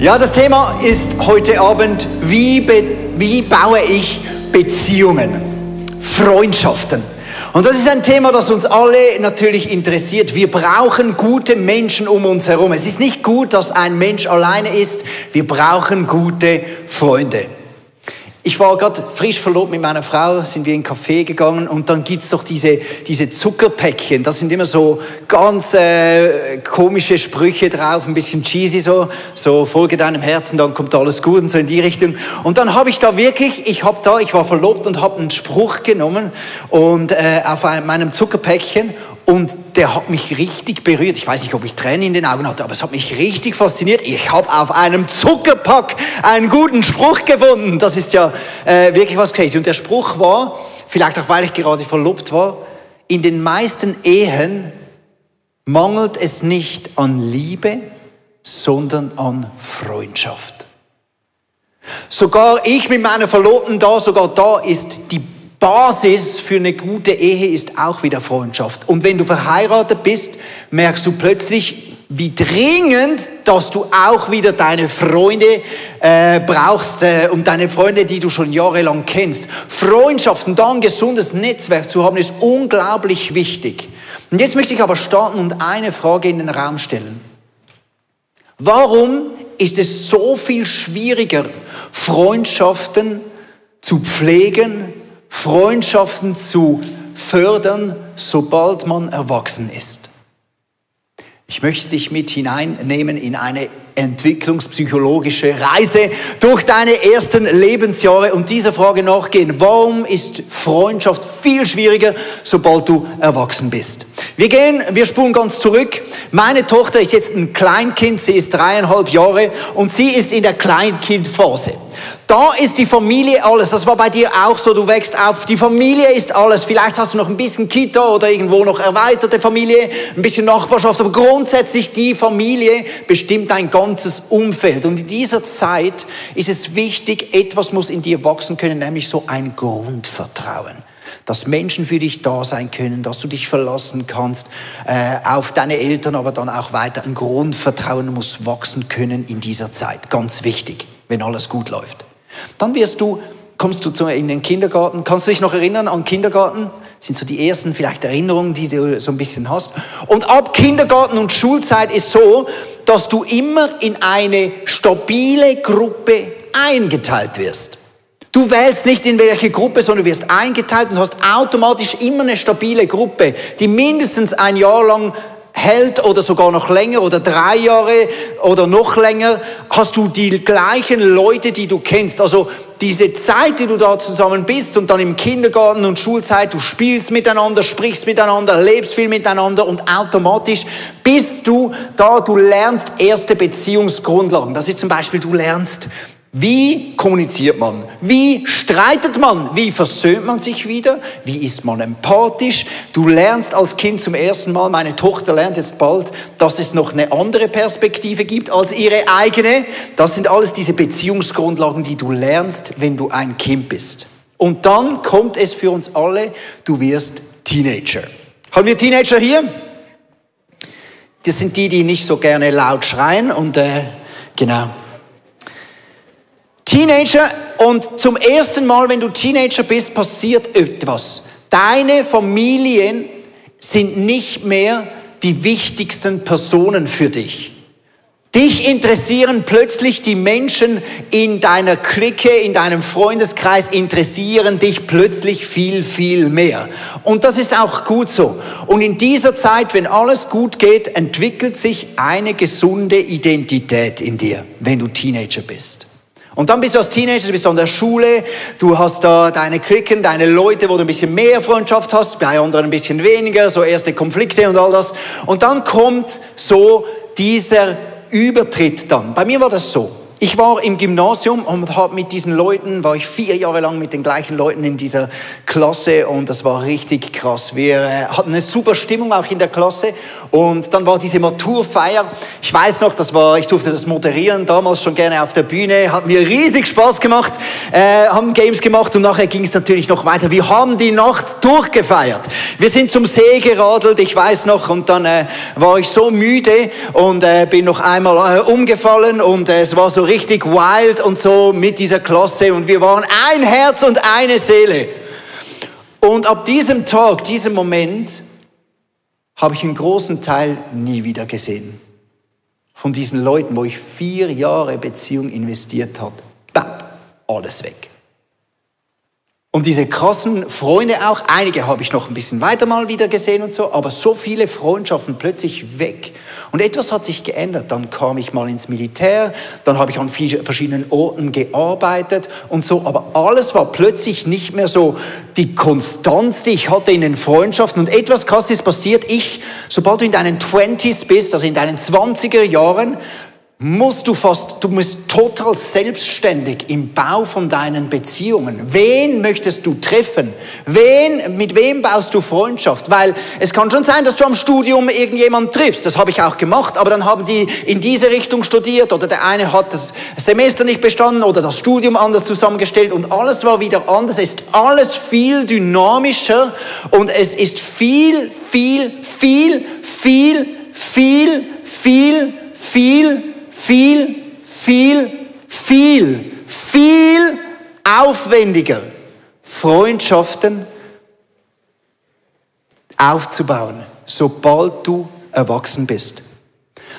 Ja, das Thema ist heute Abend, wie baue ich Beziehungen, Freundschaften. Und das ist ein Thema, das uns alle natürlich interessiert. Wir brauchen gute Menschen um uns herum. Es ist nicht gut, dass ein Mensch alleine ist. Wir brauchen gute Freunde. Ich war gerade frisch verlobt mit meiner Frau, sind wir in einen Café gegangen und dann gibt's doch diese Zuckerpäckchen. Da sind immer so ganz komische Sprüche drauf, ein bisschen cheesy so folge deinem Herzen, dann kommt alles gut und so in die Richtung. Und dann habe ich da wirklich, ich war verlobt und habe einen Spruch genommen und auf meinem Zuckerpäckchen. Und der hat mich richtig berührt. Ich weiß nicht, ob ich Tränen in den Augen hatte, aber es hat mich richtig fasziniert. Ich habe auf einem Zuckerpack einen guten Spruch gefunden. Das ist ja wirklich was crazy. Und der Spruch war, vielleicht auch weil ich gerade verlobt war, in den meisten Ehen mangelt es nicht an Liebe, sondern an Freundschaft. Sogar ich mit meiner Verlobten sogar da ist die Basis für eine gute Ehe ist auch wieder Freundschaft. Und wenn du verheiratet bist, merkst du plötzlich, wie dringend, dass du auch wieder deine Freunde brauchst und deine Freunde, die du schon jahrelang kennst. Freundschaften, da ein gesundes Netzwerk zu haben, ist unglaublich wichtig. Und jetzt möchte ich aber starten und eine Frage in den Raum stellen. Warum ist es so viel schwieriger, Freundschaften zu pflegen, Freundschaften zu fördern, sobald man erwachsen ist? Ich möchte dich mit hineinnehmen in eine entwicklungspsychologische Reise durch deine ersten Lebensjahre und dieser Frage nachgehen. Warum ist Freundschaft viel schwieriger, sobald du erwachsen bist? Wir spulen ganz zurück. Meine Tochter ist jetzt ein Kleinkind, sie ist 3,5 Jahre und sie ist in der Kleinkindphase. Da ist die Familie alles. Das war bei dir auch so. Du wächst auf. Die Familie ist alles. Vielleicht hast du noch ein bisschen Kita oder irgendwo noch erweiterte Familie, ein bisschen Nachbarschaft. Aber grundsätzlich die Familie bestimmt dein ganzes Umfeld. Und in dieser Zeit ist es wichtig, etwas muss in dir wachsen können, nämlich so ein Grundvertrauen. Dass Menschen für dich da sein können, dass du dich verlassen kannst auf deine Eltern, aber dann auch weiter. Ein Grundvertrauen muss wachsen können in dieser Zeit. Ganz wichtig, wenn alles gut läuft. Dann kommst du in den Kindergarten. Kannst du dich noch erinnern an Kindergarten? Das sind so die ersten vielleicht Erinnerungen, die du so ein bisschen hast. Und ab Kindergarten und Schulzeit ist so, dass du immer in eine stabile Gruppe eingeteilt wirst. Du wählst nicht in welche Gruppe, sondern du wirst eingeteilt und hast automatisch immer eine stabile Gruppe, die mindestens ein Jahr lang hält oder sogar noch länger oder 3 Jahre oder noch länger, hast du die gleichen Leute, die du kennst. Also diese Zeit, die du da zusammen bist und dann im Kindergarten und Schulzeit, du spielst miteinander, sprichst miteinander, lebst viel miteinander und automatisch bist du da, du lernst erste Beziehungsgrundlagen. Das ist zum Beispiel, du lernst, wie kommuniziert man? Wie streitet man? Wie versöhnt man sich wieder? Wie ist man empathisch? Du lernst als Kind zum ersten Mal, meine Tochter lernt jetzt bald, dass es noch eine andere Perspektive gibt als ihre eigene. Das sind alles diese Beziehungsgrundlagen, die du lernst, wenn du ein Kind bist. Und dann kommt es für uns alle, du wirst Teenager. Haben wir Teenager hier? Das sind die nicht so gerne laut schreien und genau. Teenager, und zum ersten Mal, wenn du Teenager bist, passiert etwas. Deine Familien sind nicht mehr die wichtigsten Personen für dich. Dich interessieren plötzlich die Menschen in deiner Clique, in deinem Freundeskreis, interessieren dich plötzlich viel, viel mehr. Und das ist auch gut so. Und in dieser Zeit, wenn alles gut geht, entwickelt sich eine gesunde Identität in dir, wenn du Teenager bist. Und dann bist du als Teenager, du bist an der Schule, du hast da deine Cliquen, deine Leute, wo du ein bisschen mehr Freundschaft hast, bei anderen ein bisschen weniger, so erste Konflikte und all das. Und dann kommt so dieser Übertritt dann. Bei mir war das so. Ich war im Gymnasium und habe mit diesen Leuten, war ich 4 Jahre lang mit den gleichen Leuten in dieser Klasse und das war richtig krass. Wir hatten eine super Stimmung auch in der Klasse und dann war diese Maturfeier. Ich weiß noch, ich durfte das moderieren, damals schon gerne auf der Bühne, hat mir riesig Spaß gemacht, haben Games gemacht und nachher ging es natürlich noch weiter. Wir haben die Nacht durchgefeiert. Wir sind zum See geradelt, ich weiß noch, und dann war ich so müde und bin noch einmal umgefallen und es war so richtig wild und so mit dieser Klasse und wir waren ein Herz und eine Seele. Und ab diesem Tag, diesem Moment, habe ich einen großen Teil nie wieder gesehen. Von diesen Leuten, wo ich 4 Jahre Beziehung investiert habe. Alles weg. Und diese krassen Freunde auch, einige habe ich noch ein bisschen weiter mal wieder gesehen und so, aber so viele Freundschaften plötzlich weg. Und etwas hat sich geändert. Dann kam ich mal ins Militär, dann habe ich an verschiedenen Orten gearbeitet und so, aber alles war plötzlich nicht mehr so die Konstanz, die ich hatte in den Freundschaften. Und etwas Krasses ist passiert. Sobald du in deinen 20s bist, also in deinen 20er Jahren, du bist total selbstständig im Bau von deinen Beziehungen. Wen möchtest du treffen? Mit wem baust du Freundschaft? Weil es kann schon sein, dass du am Studium irgendjemanden triffst. Das habe ich auch gemacht, aber dann haben die in diese Richtung studiert oder der eine hat das Semester nicht bestanden oder das Studium anders zusammengestellt und alles war wieder anders. Es ist alles viel dynamischer und es ist viel aufwendiger, Freundschaften aufzubauen, sobald du erwachsen bist.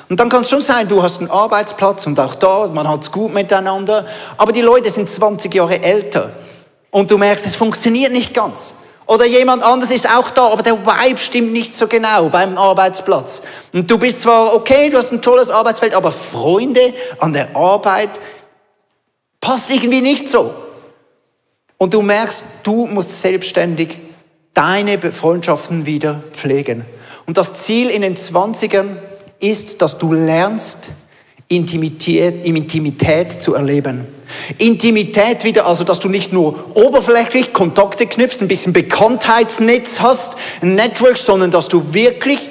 Und dann kann es schon sein, du hast einen Arbeitsplatz und auch da, man hat es gut miteinander, aber die Leute sind 20 Jahre älter und du merkst, es funktioniert nicht ganz. Oder jemand anderes ist auch da, aber der Vibe stimmt nicht so genau beim Arbeitsplatz. Und du bist zwar okay, du hast ein tolles Arbeitsfeld, aber Freunde an der Arbeit passt irgendwie nicht so. Und du merkst, du musst selbstständig deine Freundschaften wieder pflegen. Und das Ziel in den 20ern ist, dass du lernst, Intimität zu erleben. Intimität wieder, also dass du nicht nur oberflächlich Kontakte knüpfst, ein bisschen Bekanntheitsnetz hast, ein Network, sondern dass du wirklich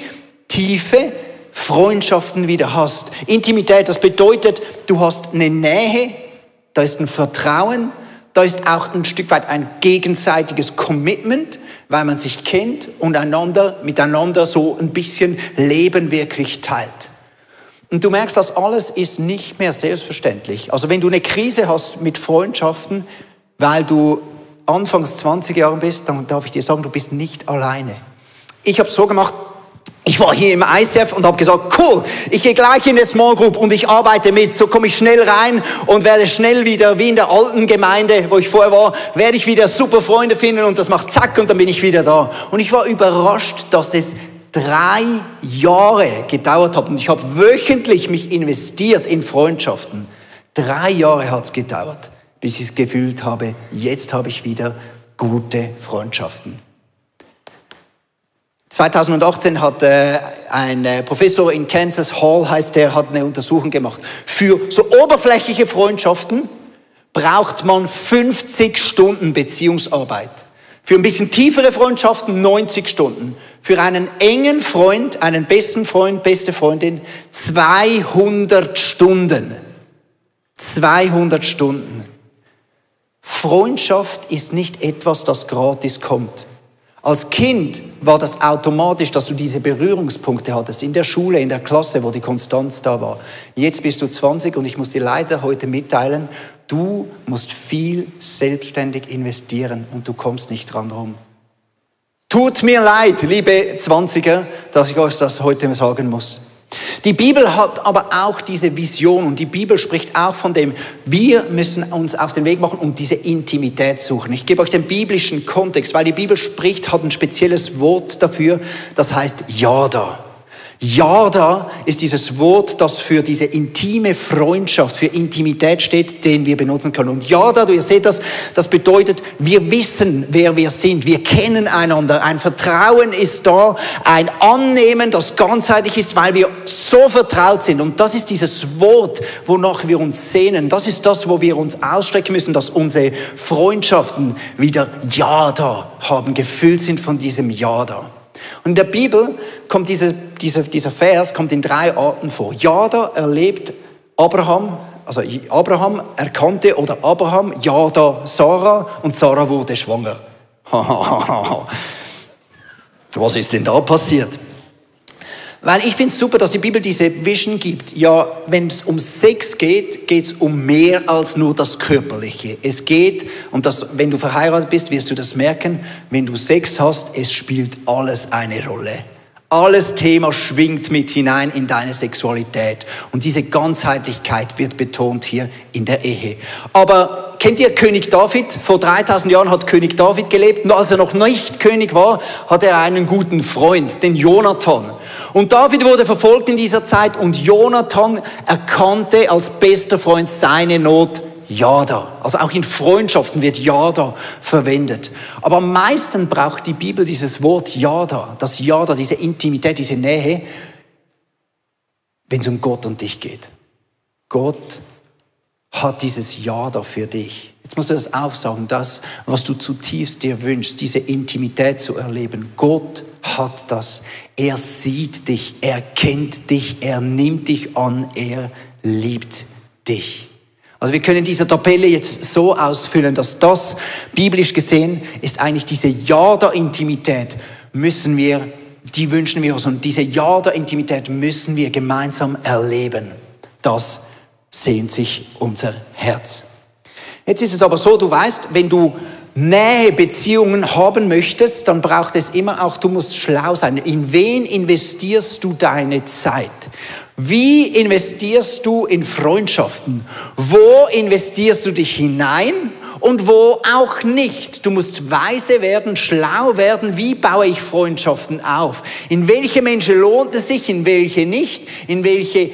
tiefe Freundschaften wieder hast. Intimität, das bedeutet, du hast eine Nähe, da ist ein Vertrauen, da ist auch ein Stück weit ein gegenseitiges Commitment, weil man sich kennt und miteinander so ein bisschen Leben wirklich teilt. Und du merkst, das alles ist nicht mehr selbstverständlich. Also wenn du eine Krise hast mit Freundschaften, weil du anfangs 20 Jahre bist, dann darf ich dir sagen, du bist nicht alleine. Ich habe es so gemacht, ich war hier im ICF und habe gesagt, cool, ich gehe gleich in eine Small Group und ich arbeite mit. So komme ich schnell rein und werde schnell wieder, wie in der alten Gemeinde, wo ich vorher war, werde ich wieder super Freunde finden und das macht zack und dann bin ich wieder da. Und ich war überrascht, dass es 3 Jahre gedauert hat und ich habe wöchentlich mich investiert in Freundschaften. 3 Jahre hat es gedauert, bis ich es gefühlt habe, jetzt habe ich wieder gute Freundschaften. 2018 hat ein Professor in Kansas, Hall heißt der, hat eine Untersuchung gemacht. Für so oberflächliche Freundschaften braucht man 50 Stunden Beziehungsarbeit. Für ein bisschen tiefere Freundschaften 90 Stunden. Für einen engen Freund, einen besten Freund, beste Freundin 200 Stunden. 200 Stunden. Freundschaft ist nicht etwas, das gratis kommt. Als Kind war das automatisch, dass du diese Berührungspunkte hattest, in der Schule, in der Klasse, wo die Konstanz da war. Jetzt bist du 20 und ich muss dir leider heute mitteilen, du musst viel selbstständig investieren und du kommst nicht dran rum. Tut mir leid, liebe 20er, dass ich euch das heute sagen muss. Die Bibel hat aber auch diese Vision und die Bibel spricht auch von dem, wir müssen uns auf den Weg machen und diese Intimität suchen. Ich gebe euch den biblischen Kontext, weil die Bibel spricht, hat ein spezielles Wort dafür, das heißt Yada. Yada ist dieses Wort, das für diese intime Freundschaft, für Intimität steht, den wir benutzen können. Und Yada, ihr seht das, das bedeutet, wir wissen, wer wir sind. Wir kennen einander. Ein Vertrauen ist da, ein Annehmen, das ganzheitlich ist, weil wir so vertraut sind. Und das ist dieses Wort, wonach wir uns sehnen. Das ist das, wo wir uns ausstrecken müssen, dass unsere Freundschaften wieder Yada haben, gefüllt sind von diesem Yada. Und in der Bibel kommt dieser Vers kommt in 3 Arten vor. Yada erlebt Abraham, also Abraham erkannte oder Abraham Yada Sarah und Sarah wurde schwanger. Was ist denn da passiert? Weil ich finde es super, dass die Bibel diese Vision gibt. Ja, wenn es um Sex geht, geht es um mehr als nur das Körperliche. Es geht, und das, wenn du verheiratet bist, wirst du das merken, wenn du Sex hast, es spielt alles eine Rolle. Alles Thema schwingt mit hinein in deine Sexualität. Und diese Ganzheitlichkeit wird betont hier in der Ehe. Aber kennt ihr König David? Vor 3000 Jahren hat König David gelebt. Und als er noch nicht König war, hatte er einen guten Freund, den Jonathan. Und David wurde verfolgt in dieser Zeit und Jonathan erkannte als bester Freund seine Not. Yada. Also auch in Freundschaften wird Yada verwendet. Aber am meisten braucht die Bibel dieses Wort Yada, das Yada, diese Intimität, diese Nähe, wenn es um Gott und dich geht. Gott hat dieses Yada für dich. Jetzt musst du das aufsagen, das, was du zutiefst dir wünschst, diese Intimität zu erleben. Gott hat das. Er sieht dich, er kennt dich, er nimmt dich an, er liebt dich. Also wir können diese Tabelle jetzt so ausfüllen, dass das, biblisch gesehen, ist eigentlich diese Yada-Intimität die wünschen wir uns und diese Yada-Intimität müssen wir gemeinsam erleben. Das sehnt sich unser Herz. Jetzt ist es aber so, du weißt, wenn du Nähe, Beziehungen haben möchtest, dann braucht es immer auch, du musst schlau sein. In wen investierst du deine Zeit? Wie investierst du in Freundschaften? Wo investierst du dich hinein und wo auch nicht? Du musst weise werden, schlau werden. Wie baue ich Freundschaften auf? In welche Menschen lohnt es sich, in welche nicht? In welche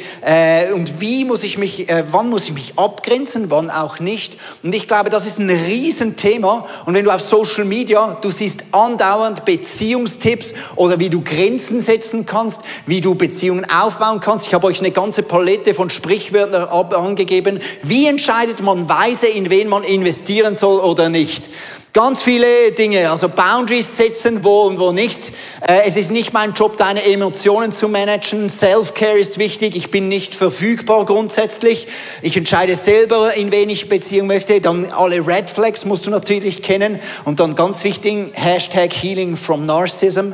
und wie muss ich mich, wann muss ich mich abgrenzen, wann auch nicht? Und ich glaube, das ist ein Riesenthema. Und wenn du auf Social Media, du siehst andauernd Beziehungstipps oder wie du Grenzen setzen kannst, wie du Beziehungen aufbauen kannst. Ich habe euch eine ganze Palette von Sprichwörtern angegeben. Wie entscheidet man weise, in wen man investieren soll oder nicht? Ganz viele Dinge, also Boundaries setzen, wo und wo nicht. Es ist nicht mein Job, deine Emotionen zu managen. Self-Care ist wichtig. Ich bin nicht verfügbar grundsätzlich. Ich entscheide selber, in wen ich Beziehung möchte. Dann alle Red Flags musst du natürlich kennen. Und dann ganz wichtig, #Healing from Narcissism.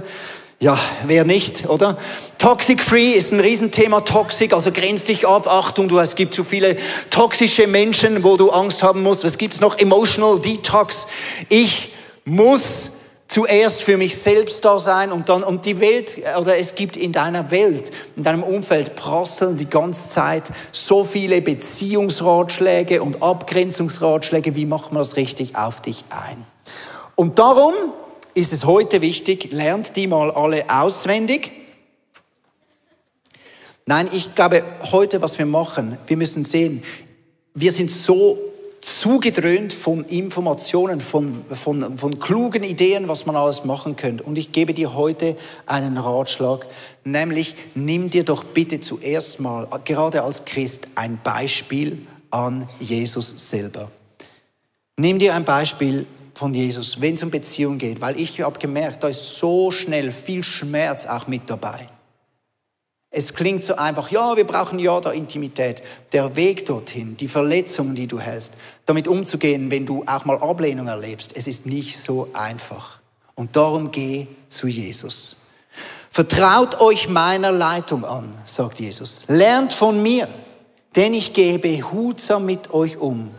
Ja, wer nicht, oder? Toxic Free ist ein Riesenthema, Toxic, also grenz dich ab, Achtung, es gibt zu viele toxische Menschen, wo du Angst haben musst. Was gibt's noch? Emotional Detox. Ich muss zuerst für mich selbst da sein und die Welt, oder es gibt in deiner Welt, in deinem Umfeld prasseln die ganze Zeit so viele Beziehungsratschläge und Abgrenzungsratschläge. Wie macht man das richtig auf dich ein? Und darum ist es heute wichtig, lernt die mal alle auswendig. Nein, ich glaube, heute, was wir machen, wir müssen sehen, wir sind so zugedröhnt von Informationen, von klugen Ideen, was man alles machen könnte. Und ich gebe dir heute einen Ratschlag, nämlich nimm dir doch bitte zuerst mal, gerade als Christ, ein Beispiel an Jesus selber. Nimm dir ein Beispiel von Jesus, wenn es um Beziehung geht, weil ich habe gemerkt, da ist so schnell viel Schmerz auch mit dabei. Es klingt so einfach, ja, wir brauchen ja da Intimität. Der Weg dorthin, die Verletzungen, die du hältst, damit umzugehen, wenn du auch mal Ablehnung erlebst, es ist nicht so einfach. Und darum geh zu Jesus. Vertraut euch meiner Leitung an, sagt Jesus. Lernt von mir, denn ich gehe behutsam mit euch um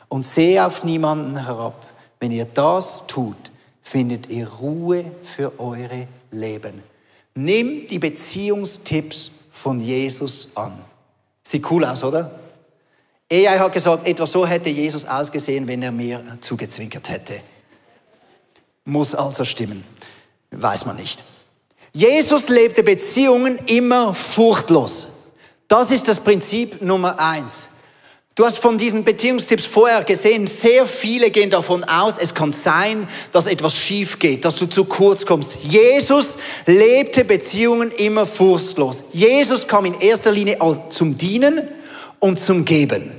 und sehe auf niemanden herab. Wenn ihr das tut, findet ihr Ruhe für eure Leben. Nimm die Beziehungstipps von Jesus an. Sieht cool aus, oder? AI hat gesagt, etwa so hätte Jesus ausgesehen, wenn er mir zugezwinkert hätte. Muss also stimmen. Weiß man nicht. Jesus lebte Beziehungen immer furchtlos. Das ist das Prinzip Nummer 1. Du hast von diesen Beziehungstipps vorher gesehen, sehr viele gehen davon aus, es kann sein, dass etwas schief geht, dass du zu kurz kommst. Jesus lebte Beziehungen immer furchtlos. Jesus kam in erster Linie zum Dienen und zum Geben.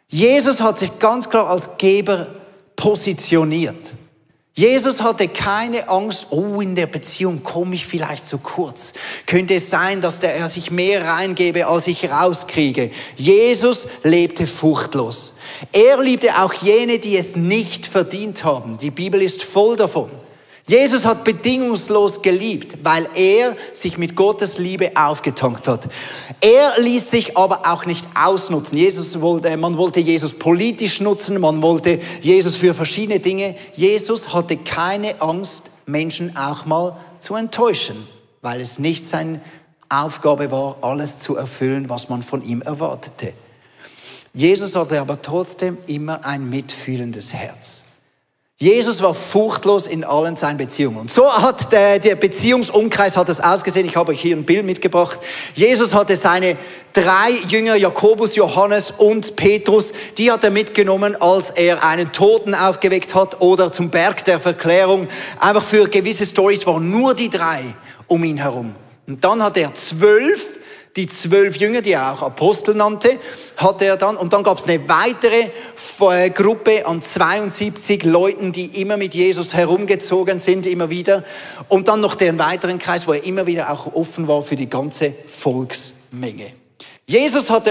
Jesus hat sich ganz klar als Geber positioniert. Jesus hatte keine Angst, oh, in der Beziehung komme ich vielleicht zu kurz. Könnte es sein, dass er sich mehr reingebe, als ich rauskriege. Jesus lebte furchtlos. Er liebte auch jene, die es nicht verdient haben. Die Bibel ist voll davon. Jesus hat bedingungslos geliebt, weil er sich mit Gottes Liebe aufgetankt hat. Er ließ sich aber auch nicht ausnutzen. Man wollte Jesus politisch nutzen, man wollte Jesus für verschiedene Dinge. Jesus hatte keine Angst, Menschen auch mal zu enttäuschen, weil es nicht seine Aufgabe war, alles zu erfüllen, was man von ihm erwartete. Jesus hatte aber trotzdem immer ein mitfühlendes Herz. Jesus war furchtlos in allen seinen Beziehungen. Und so hat der Beziehungsumkreis hat es ausgesehen. Ich habe euch hier ein Bild mitgebracht. Jesus hatte seine 3 Jünger, Jakobus, Johannes und Petrus, die hat er mitgenommen, als er einen Toten aufgeweckt hat oder zum Berg der Verklärung. Einfach für gewisse Storys waren nur die 3 um ihn herum. Und dann hat er 12, die 12 Jünger, die er auch Apostel nannte, hatte er dann. Und dann gab es eine weitere Gruppe an 72 Leuten, die immer mit Jesus herumgezogen sind, immer wieder. Und dann noch den weiteren Kreis, wo er immer wieder auch offen war für die ganze Volksmenge. Jesus hat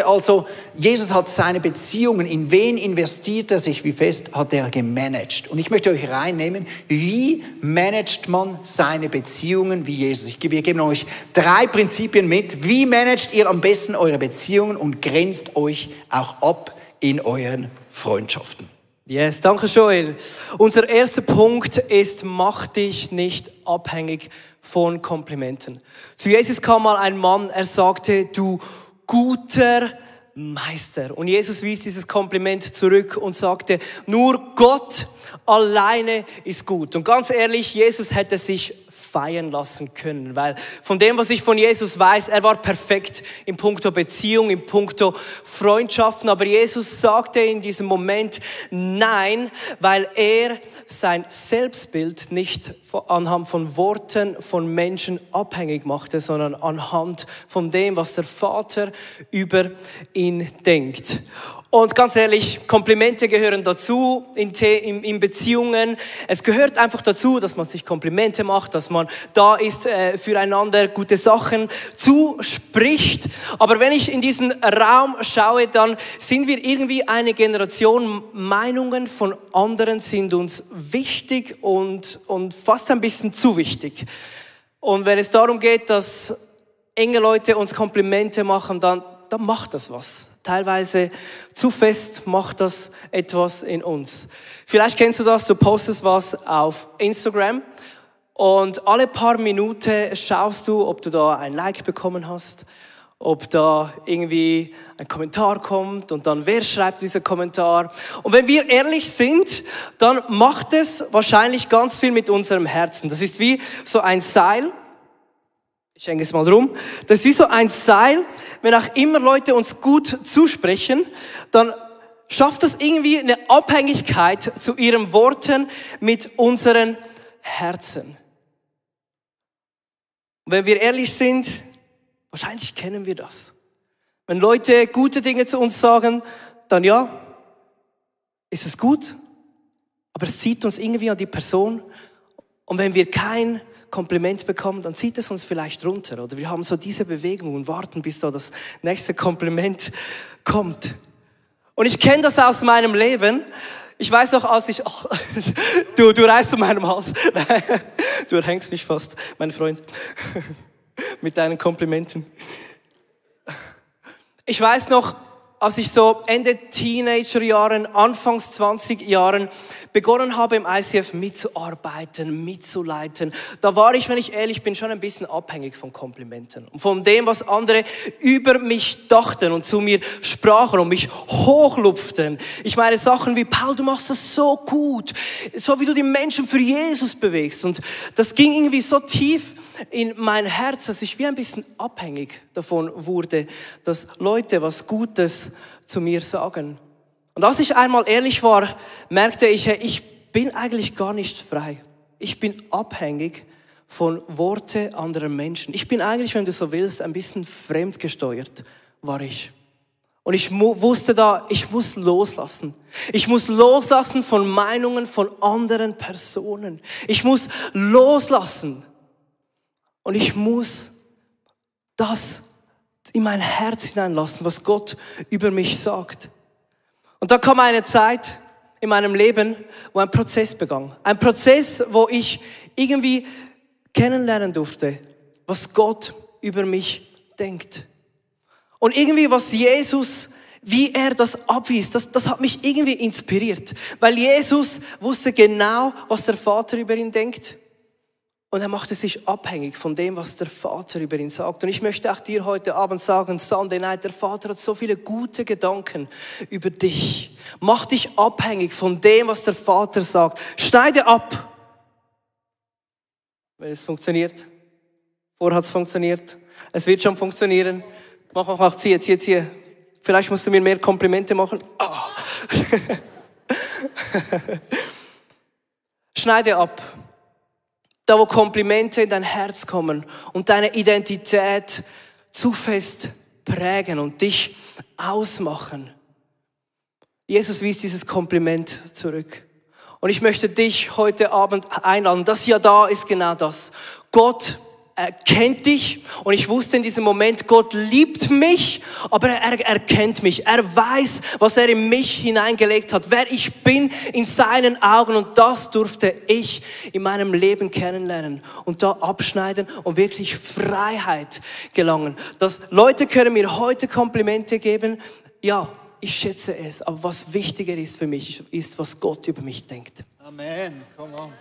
seine Beziehungen, in wen investiert er sich, wie fest hat er gemanagt. Und ich möchte euch reinnehmen, wie managt man seine Beziehungen wie Jesus. Wir geben euch 3 Prinzipien mit. Wie managt ihr am besten eure Beziehungen und grenzt euch auch ab in euren Freundschaften? Yes, danke Joel. Unser erster Punkt ist, mach dich nicht abhängig von Komplimenten. Zu Jesus kam mal ein Mann, er sagte, du guter Meister. Und Jesus wies dieses Kompliment zurück und sagte, nur Gott alleine ist gut. Und ganz ehrlich, Jesus hätte sich feiern lassen können, weil von dem, was ich von Jesus weiß, er war perfekt in puncto Beziehung, in puncto Freundschaften, aber Jesus sagte in diesem Moment nein, weil er sein Selbstbild nicht anhand von Worten von Menschen abhängig machte, sondern anhand von dem, was der Vater über ihn denkt. Und ganz ehrlich, Komplimente gehören dazu in Beziehungen. Es gehört einfach dazu, dass man sich Komplimente macht, dass man da ist, füreinander gute Sachen zuspricht. Aber wenn ich in diesen Raum schaue, dann sind wir irgendwie eine Generation, Meinungen von anderen sind uns wichtig und fast ein bisschen zu wichtig. Und wenn es darum geht, dass enge Leute uns Komplimente machen, dann macht das was. Teilweise zu fest macht das etwas in uns. Vielleicht kennst du das, du postest was auf Instagram und alle paar Minuten schaust du, ob du da ein Like bekommen hast, ob da irgendwie ein Kommentar kommt und dann wer schreibt diesen Kommentar. Und wenn wir ehrlich sind, dann macht es wahrscheinlich ganz viel mit unserem Herzen. Das ist wie so ein Seil. Ich hänge es mal rum. Das ist wie so ein Seil. Wenn auch immer Leute uns gut zusprechen, dann schafft das irgendwie eine Abhängigkeit zu ihren Worten mit unseren Herzen. Und wenn wir ehrlich sind, wahrscheinlich kennen wir das. Wenn Leute gute Dinge zu uns sagen, dann ja, ist es gut, aber es zieht uns irgendwie an die Person. Und wenn wir kein Kompliment bekommen, dann zieht es uns vielleicht runter. Oder wir haben so diese Bewegung und warten, bis da das nächste Kompliment kommt. Und ich kenne das aus meinem Leben. Ich weiß noch, als ich... Ach, du reißt um meinem Hals. Du erhängst mich fast, mein Freund. Mit deinen Komplimenten. Ich weiß noch, als ich so Ende Teenagerjahren, Anfangs 20 Jahren begonnen habe im ICF mitzuarbeiten, mitzuleiten, da war ich, wenn ich ehrlich bin, schon ein bisschen abhängig von Komplimenten und von dem, was andere über mich dachten und zu mir sprachen und mich hochlupften. Ich meine Sachen wie, Paul, du machst das so gut, so wie du die Menschen für Jesus bewegst. Und das ging irgendwie so tief in mein Herz, dass ich wie ein bisschen abhängig davon wurde, dass Leute was Gutes zu mir sagen. Und als ich einmal ehrlich war, merkte ich, hey, ich bin eigentlich gar nicht frei. Ich bin abhängig von Worte anderer Menschen. Ich bin eigentlich, wenn du so willst, ein bisschen fremdgesteuert, war ich. Und ich wusste da, ich muss loslassen. Ich muss loslassen von Meinungen von anderen Personen. Ich muss loslassen. Und ich muss das in mein Herz hineinlassen, was Gott über mich sagt. Und da kam eine Zeit in meinem Leben, wo ein Prozess begann. Ein Prozess, wo ich irgendwie kennenlernen durfte, was Gott über mich denkt. Und irgendwie, was Jesus, wie er das abwies, das hat mich irgendwie inspiriert. Weil Jesus wusste genau, was der Vater über ihn denkt. Und er machte sich abhängig von dem, was der Vater über ihn sagt. Und ich möchte auch dir heute Abend sagen, Sunday Night, der Vater hat so viele gute Gedanken über dich. Mach dich abhängig von dem, was der Vater sagt. Schneide ab. Wenn es funktioniert. Vorher hat es funktioniert. Es wird schon funktionieren. Mach, ziehe. Vielleicht musst du mir mehr Komplimente machen. Oh. Schneide ab. Da, wo Komplimente in dein Herz kommen und deine Identität zu fest prägen und dich ausmachen. Jesus wies dieses Kompliment zurück. Und ich möchte dich heute Abend einladen. Das ja da ist genau das. Gott kennt dich und ich wusste in diesem Moment, Gott liebt mich, aber er kennt mich. Er weiß, was er in mich hineingelegt hat, wer ich bin in seinen Augen und das durfte ich in meinem Leben kennenlernen und da abschneiden und wirklich Freiheit gelangen. Dass Leute können mir heute Komplimente geben, ja, ich schätze es, aber was wichtiger ist für mich, ist, was Gott über mich denkt. Amen, come on.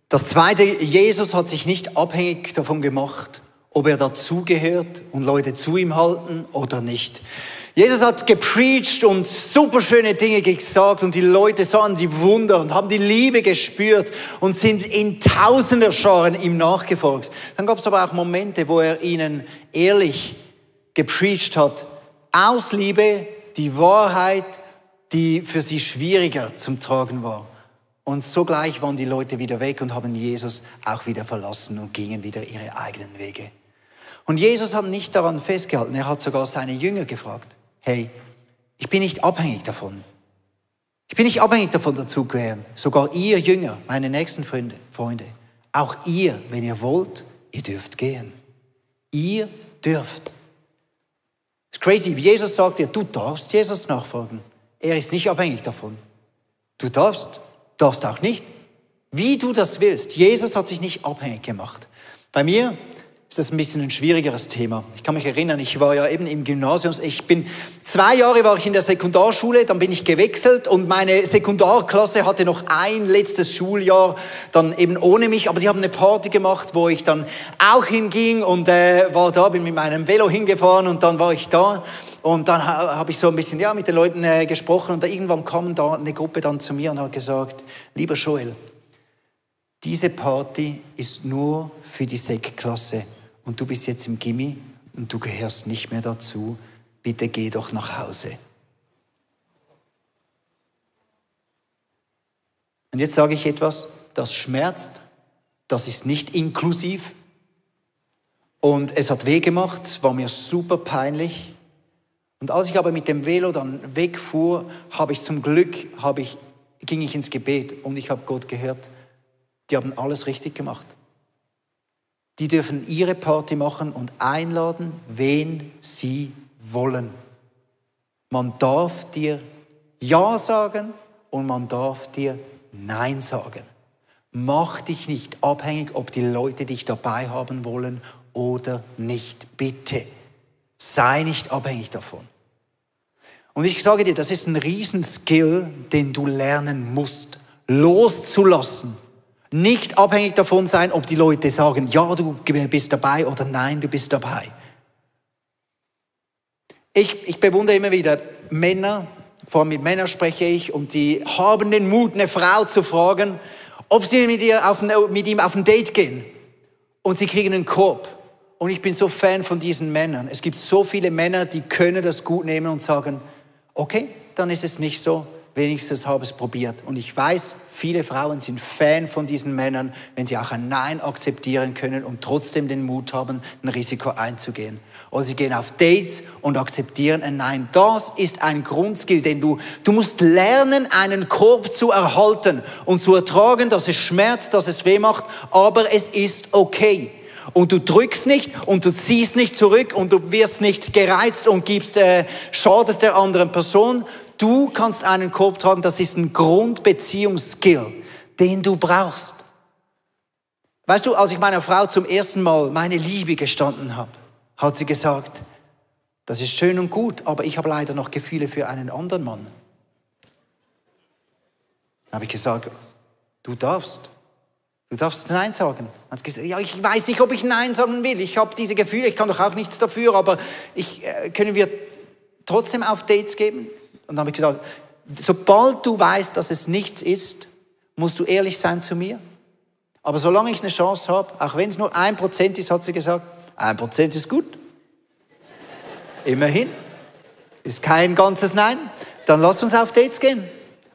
Das Zweite, Jesus hat sich nicht abhängig davon gemacht, ob er dazugehört und Leute zu ihm halten oder nicht. Jesus hat gepreacht und super schöne Dinge gesagt und die Leute sahen die Wunder und haben die Liebe gespürt und sind in Tausenderscharen ihm nachgefolgt. Dann gab es aber auch Momente, wo er ihnen ehrlich gepreacht hat, aus Liebe, die Wahrheit, die für sie schwieriger zum Tragen war. Und sogleich waren die Leute wieder weg und haben Jesus auch wieder verlassen und gingen wieder ihre eigenen Wege. Und Jesus hat nicht daran festgehalten, er hat sogar seine Jünger gefragt, hey, ich bin nicht abhängig davon. Ich bin nicht abhängig davon, dazugehören. Sogar ihr Jünger, meine nächsten Freunde, auch ihr, wenn ihr wollt, ihr dürft gehen. Ihr dürft. Das ist crazy, wie Jesus sagt dir, du darfst Jesus nachfolgen. Er ist nicht abhängig davon. Du darfst auch nicht. Wie du das willst. Jesus hat sich nicht abhängig gemacht. Bei mir ist das ein bisschen ein schwierigeres Thema. Ich kann mich erinnern, ich war ja eben im Gymnasium. 2 Jahre war ich in der Sekundarschule, dann bin ich gewechselt und meine Sekundarklasse hatte noch ein letztes Schuljahr, dann eben ohne mich. Aber die haben eine Party gemacht, wo ich dann auch hinging und war da, bin mit meinem Velo hingefahren und dann war ich da. Und dann habe ich so ein bisschen mit den Leuten gesprochen und irgendwann kam da eine Gruppe dann zu mir und hat gesagt, lieber Joel, diese Party ist nur für die Sek-Klasse und du bist jetzt im Gimmi und du gehörst nicht mehr dazu, bitte geh doch nach Hause. Und jetzt sage ich etwas, das schmerzt, das ist nicht inklusiv und es hat weh gemacht, es war mir super peinlich. Und als ich aber mit dem Velo dann wegfuhr, ging ich ins Gebet und ich habe Gott gehört, die haben alles richtig gemacht. Die dürfen ihre Party machen und einladen, wen sie wollen. Man darf dir Ja sagen und man darf dir Nein sagen. Mach dich nicht abhängig, ob die Leute dich dabei haben wollen oder nicht. Bitte, sei nicht abhängig davon. Und ich sage dir, das ist ein Riesenskill, den du lernen musst, loszulassen. Nicht abhängig davon sein, ob die Leute sagen, ja, du bist dabei oder nein, du bist dabei. Ich bewundere immer wieder Männer, vor allem mit Männern spreche ich, und die haben den Mut, eine Frau zu fragen, ob sie mit ihm auf ein Date gehen. Und sie kriegen einen Korb. Und ich bin so Fan von diesen Männern. Es gibt so viele Männer, die können das gut nehmen und sagen, okay, dann ist es nicht so, wenigstens habe ich es probiert. Und ich weiß, viele Frauen sind Fan von diesen Männern, wenn sie auch ein Nein akzeptieren können und trotzdem den Mut haben, ein Risiko einzugehen. Oder sie gehen auf Dates und akzeptieren ein Nein. Das ist ein Grundskill, den du musst lernen, einen Korb zu erhalten und zu ertragen, dass es schmerzt, dass es weh macht, aber es ist okay. Und du drückst nicht und du ziehst nicht zurück und du wirst nicht gereizt und schadest der anderen Person. Du kannst einen Korb tragen, das ist ein Grundbeziehungsskill, den du brauchst. Weißt du, als ich meiner Frau zum ersten Mal meine Liebe gestanden habe, hat sie gesagt, das ist schön und gut, aber ich habe leider noch Gefühle für einen anderen Mann. Dann habe ich gesagt, du darfst Nein sagen. Hat sie gesagt, ja, ich weiß nicht, ob ich Nein sagen will. Ich habe diese Gefühle, ich kann doch auch nichts dafür, aber können wir trotzdem auf Dates gehen? Und dann habe ich gesagt, sobald du weißt, dass es nichts ist, musst du ehrlich sein zu mir. Aber solange ich eine Chance habe, auch wenn es nur 1% ist, hat sie gesagt, 1% ist gut. Immerhin. Ist kein ganzes Nein. Dann lass uns auf Dates gehen.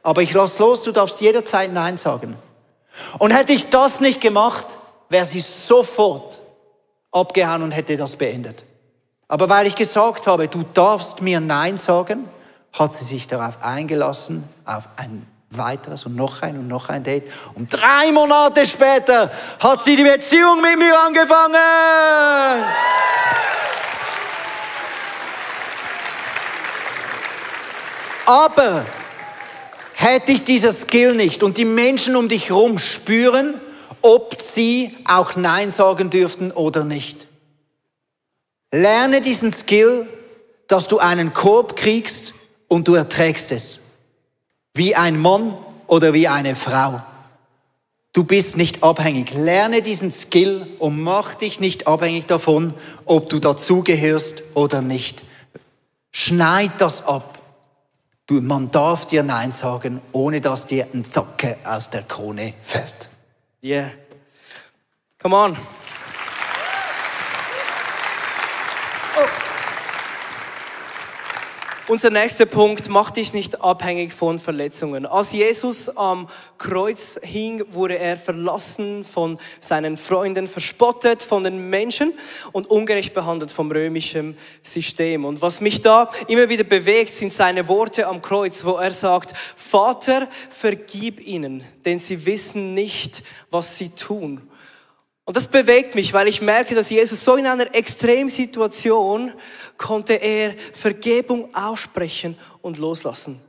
Aber ich lass los, du darfst jederzeit Nein sagen. Und hätte ich das nicht gemacht, wäre sie sofort abgehauen und hätte das beendet. Aber weil ich gesagt habe, du darfst mir Nein sagen, hat sie sich darauf eingelassen, auf ein weiteres und noch ein Date. Und 3 Monate später hat sie die Beziehung mit mir angefangen. Aber hätte ich dieser Skill nicht und die Menschen um dich herum spüren, ob sie auch Nein sagen dürften oder nicht. Lerne diesen Skill, dass du einen Korb kriegst und du erträgst es. Wie ein Mann oder wie eine Frau. Du bist nicht abhängig. Lerne diesen Skill und mach dich nicht abhängig davon, ob du dazugehörst oder nicht. Schneid das ab. Man darf dir Nein sagen, ohne dass dir ein Zacke aus der Krone fällt. Yeah. Come on. Unser nächster Punkt, mach dich nicht abhängig von Verletzungen. Als Jesus am Kreuz hing, wurde er verlassen von seinen Freunden, verspottet von den Menschen und ungerecht behandelt vom römischen System. Und was mich da immer wieder bewegt, sind seine Worte am Kreuz, wo er sagt, Vater, vergib ihnen, denn sie wissen nicht, was sie tun. Und das bewegt mich, weil ich merke, dass Jesus so in einer Extremsituation konnte er Vergebung aussprechen und loslassen.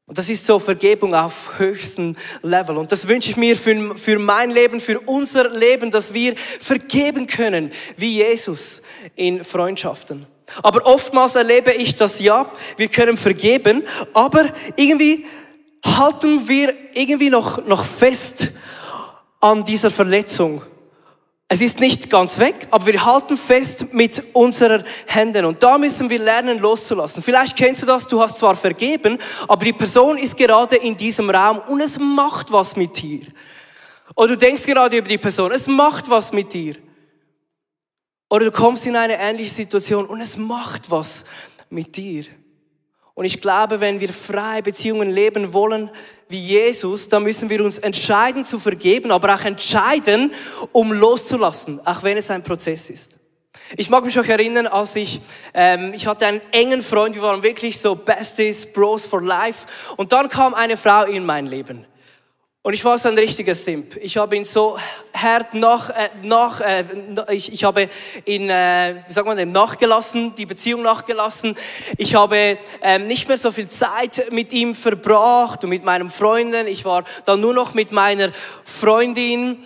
Und das ist so Vergebung auf höchstem Level. Und das wünsche ich mir für mein Leben, für unser Leben, dass wir vergeben können, wie Jesus in Freundschaften. Aber oftmals erlebe ich das, ja, wir können vergeben, aber irgendwie halten wir irgendwie noch fest an dieser Verletzung. Es ist nicht ganz weg, aber wir halten fest mit unseren Händen. Und da müssen wir lernen, loszulassen. Vielleicht kennst du das, du hast zwar vergeben, aber die Person ist gerade in diesem Raum und es macht was mit dir. Oder du denkst gerade über die Person, es macht was mit dir. Oder du kommst in eine ähnliche Situation und es macht was mit dir. Und ich glaube, wenn wir freie Beziehungen leben wollen wie Jesus, dann müssen wir uns entscheiden zu vergeben, aber auch entscheiden, um loszulassen, auch wenn es ein Prozess ist. Ich mag mich auch erinnern, als ich hatte einen engen Freund, wir waren wirklich so Besties, Bros for Life. Und dann kam eine Frau in mein Leben. Und ich war so ein richtiger Simp. Ich habe ihn so hart ich habe ihn, wie sagt man, nachgelassen, die Beziehung nachgelassen. Ich habe nicht mehr so viel Zeit mit ihm verbracht und mit meinen Freunden. Ich war dann nur noch mit meiner Freundin.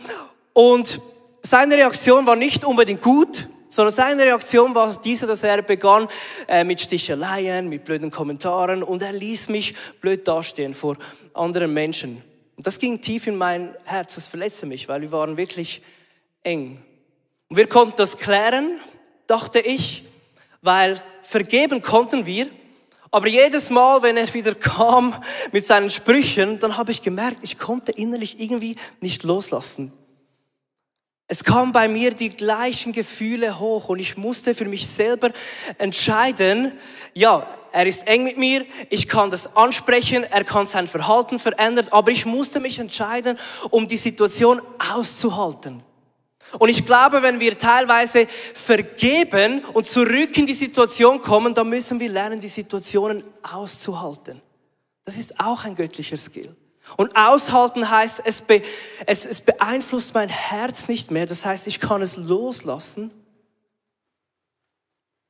Und seine Reaktion war nicht unbedingt gut, sondern seine Reaktion war diese, dass er begann mit Sticheleien, mit blöden Kommentaren und er ließ mich blöd dastehen vor anderen Menschen. Und das ging tief in mein Herz, das verletzte mich, weil wir waren wirklich eng. Und wir konnten das klären, dachte ich, weil vergeben konnten wir. Aber jedes Mal, wenn er wieder kam mit seinen Sprüchen, dann habe ich gemerkt, ich konnte innerlich irgendwie nicht loslassen. Es kamen bei mir die gleichen Gefühle hoch und ich musste für mich selber entscheiden, ja, er ist eng mit mir, ich kann das ansprechen, er kann sein Verhalten verändern, aber ich musste mich entscheiden, um die Situation auszuhalten. Und ich glaube, wenn wir teilweise vergeben und zurück in die Situation kommen, dann müssen wir lernen, die Situationen auszuhalten. Das ist auch ein göttlicher Skill. Und aushalten heißt, es beeinflusst mein Herz nicht mehr. Das heißt, ich kann es loslassen,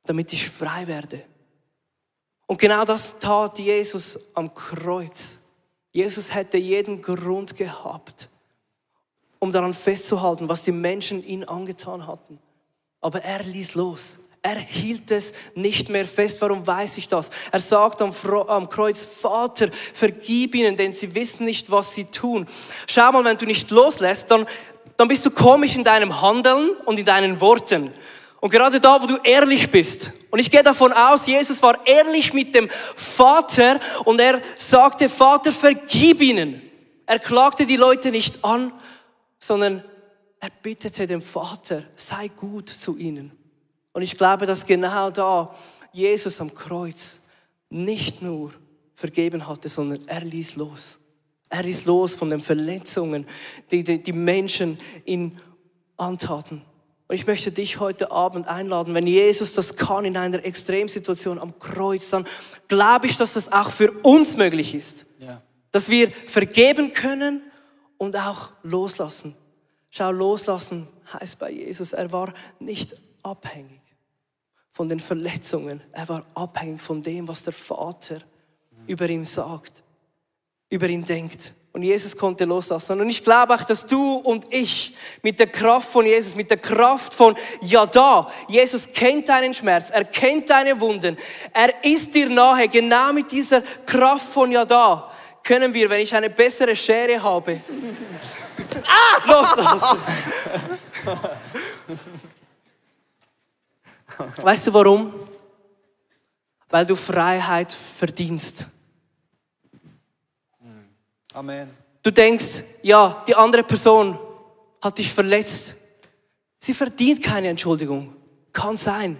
damit ich frei werde. Und genau das tat Jesus am Kreuz. Jesus hätte jeden Grund gehabt, um daran festzuhalten, was die Menschen ihn angetan hatten. Aber er ließ los. Er hielt es nicht mehr fest. Warum weiß ich das? Er sagt am Kreuz, Vater, vergib ihnen, denn sie wissen nicht, was sie tun. Schau mal, wenn du nicht loslässt, dann bist du komisch in deinem Handeln und in deinen Worten. Und gerade da, wo du ehrlich bist. Und ich gehe davon aus, Jesus war ehrlich mit dem Vater und er sagte, Vater, vergib ihnen. Er klagte die Leute nicht an, sondern er bittete dem Vater, sei gut zu ihnen. Und ich glaube, dass genau da Jesus am Kreuz nicht nur vergeben hatte, sondern er ließ los. Er ließ los von den Verletzungen, die Menschen ihn antaten. Und ich möchte dich heute Abend einladen, wenn Jesus das kann in einer Extremsituation am Kreuz, dann glaube ich, dass das auch für uns möglich ist. Ja. Dass wir vergeben können und auch loslassen. Schau, loslassen heißt bei Jesus, er war nicht abhängig von den Verletzungen. Er war abhängig von dem, was der Vater über ihn sagt, über ihn denkt. Und Jesus konnte loslassen. Und ich glaube auch, dass du und ich mit der Kraft von Jesus, mit der Kraft von Yada, Jesus kennt deinen Schmerz, er kennt deine Wunden, er ist dir nahe. Genau mit dieser Kraft von Yada können wir, wenn ich eine bessere Schere habe, loslassen. Weißt du warum? Weil du Freiheit verdienst. Amen. Du denkst, ja, die andere Person hat dich verletzt. Sie verdient keine Entschuldigung. Kann sein.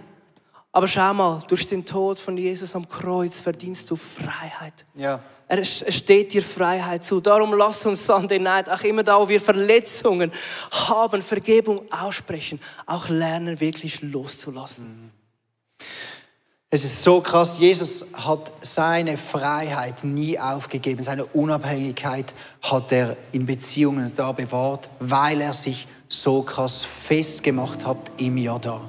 Aber schau mal, durch den Tod von Jesus am Kreuz verdienst du Freiheit. Ja. Es steht dir Freiheit zu. Darum lass uns Sunday Night, auch immer da, wo wir Verletzungen haben, Vergebung aussprechen, auch lernen, wirklich loszulassen. Es ist so krass, Jesus hat seine Freiheit nie aufgegeben, seine Unabhängigkeit hat er in Beziehungen da bewahrt, weil er sich so krass festgemacht hat im Yada.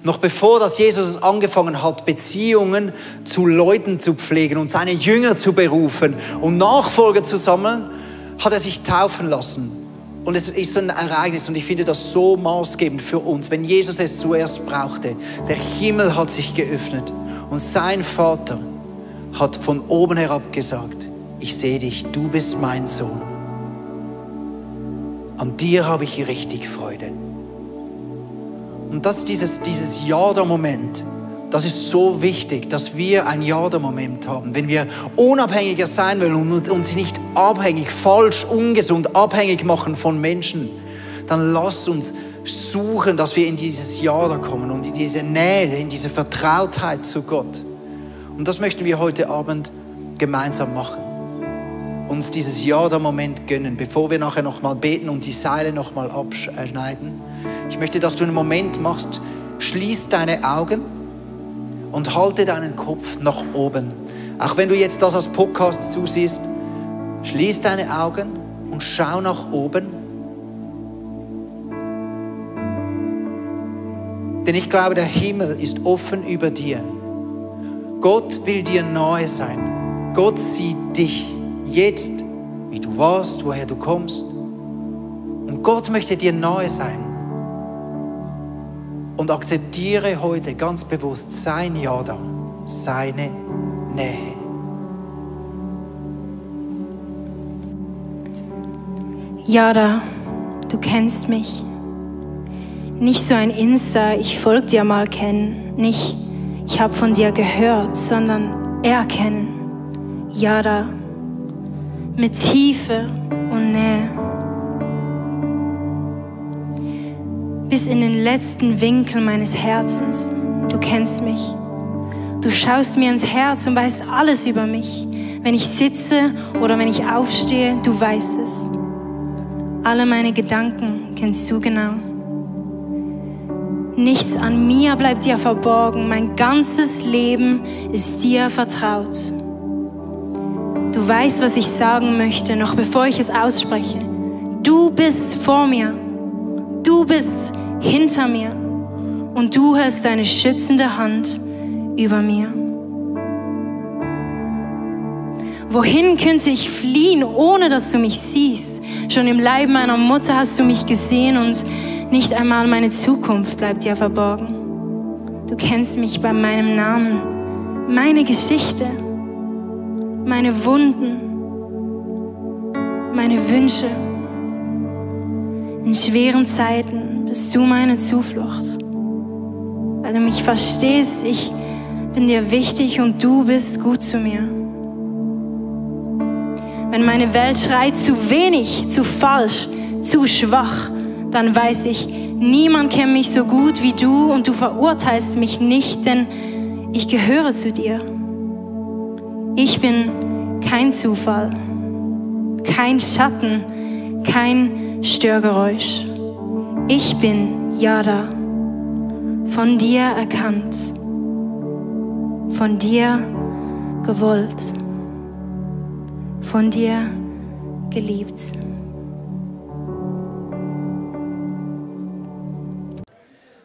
Noch bevor das Jesus angefangen hat, Beziehungen zu Leuten zu pflegen und seine Jünger zu berufen und Nachfolger zu sammeln, hat er sich taufen lassen. Und es ist so ein Ereignis und ich finde das so maßgebend für uns, wenn Jesus es zuerst brauchte. Der Himmel hat sich geöffnet und sein Vater hat von oben herab gesagt, ich sehe dich, du bist mein Sohn. An dir habe ich richtig Freude. Und das ist dieses Ja-da-Moment. Das ist so wichtig, dass wir ein Ja-da-Moment haben. Wenn wir unabhängiger sein wollen und uns nicht abhängig, falsch, ungesund, abhängig machen von Menschen, dann lass uns suchen, dass wir in dieses Ja-da kommen und in diese Nähe, in diese Vertrautheit zu Gott. Und das möchten wir heute Abend gemeinsam machen. Uns dieses Ja-da-Moment gönnen, bevor wir nachher nochmal beten und die Seile nochmal abschneiden. Ich möchte, dass du einen Moment machst, schließ deine Augen und halte deinen Kopf nach oben. Auch wenn du jetzt das als Podcast zusiehst, schließ deine Augen und und schau nach oben. Denn ich glaube, der Himmel ist offen über dir. Gott will dir nahe sein. Gott sieht dich jetzt, wie du warst, woher du kommst. Und Gott möchte dir nahe sein. Und akzeptiere heute ganz bewusst sein Ja da, seine Nähe. Jada, du kennst mich. Nicht so ein Insta, ich folg dir mal kennen. Nicht, ich hab von dir gehört, sondern erkennen. Jada, mit Tiefe und Nähe. Bis in den letzten Winkel meines Herzens. Du kennst mich. Du schaust mir ins Herz und weißt alles über mich. Wenn ich sitze oder wenn ich aufstehe, du weißt es. Alle meine Gedanken kennst du genau. Nichts an mir bleibt dir verborgen. Mein ganzes Leben ist dir vertraut. Du weißt, was ich sagen möchte, noch bevor ich es ausspreche. Du bist vor mir. Du bist hinter mir. Und du hältst deine schützende Hand über mir. Wohin könnte ich fliehen, ohne dass du mich siehst? Schon im Leib meiner Mutter hast du mich gesehen und nicht einmal meine Zukunft bleibt dir verborgen. Du kennst mich bei meinem Namen, meine Geschichte, meine Wunden, meine Wünsche. In schweren Zeiten bist du meine Zuflucht. Weil du mich verstehst, ich bin dir wichtig und du bist gut zu mir. Wenn meine Welt schreit, zu wenig, zu falsch, zu schwach, dann weiß ich, niemand kennt mich so gut wie du und du verurteilst mich nicht, denn ich gehöre zu dir. Ich bin kein Zufall, kein Schatten, kein Störgeräusch. Ich bin Jada, von dir erkannt, von dir gewollt, von dir geliebt.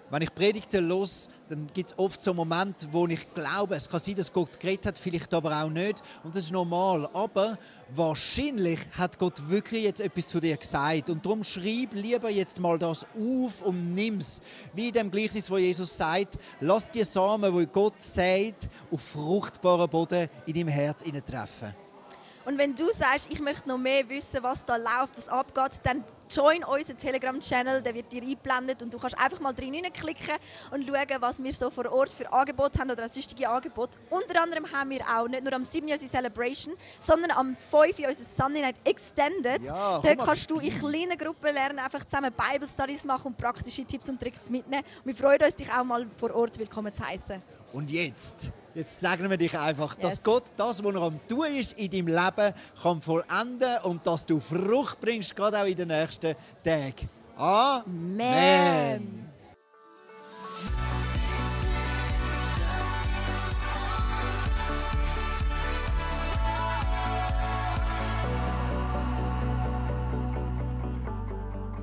Wenn ich Predigten höre, dann gibt es oft so Momente, wo ich glaube, es kann sein, dass Gott geredet hat, vielleicht aber auch nicht. Und das ist normal. Aber wahrscheinlich hat Gott wirklich jetzt etwas zu dir gesagt. Und darum schreib lieber jetzt mal das auf und nimm es. Wie in dem Gleichnis, wo Jesus sagt, lass die Samen, die Gott sagt, auf fruchtbaren Boden in deinem Herz treffen. Und wenn du sagst, ich möchte noch mehr wissen, was da läuft, was abgeht, dann join unseren Telegram-Channel, der wird dir eingeblendet und du kannst einfach mal klicken und schauen, was wir so vor Ort für Angebote haben oder auch sonstige Angebote. Unter anderem haben wir auch nicht nur am 7. unsere Celebration, sondern am 5. unser Sunday Night Extended. Ja, dort kannst du in kleinen Gruppen lernen, einfach zusammen Bible Studies machen und praktische Tipps und Tricks mitnehmen. Und wir freuen uns, dich auch mal vor Ort willkommen zu heißen. Und jetzt sagen wir dich einfach, dass Gott das, was er am Tun ist in deinem Leben, kann vollenden und dass du Frucht bringst, gerade auch in den nächsten Tagen. Amen.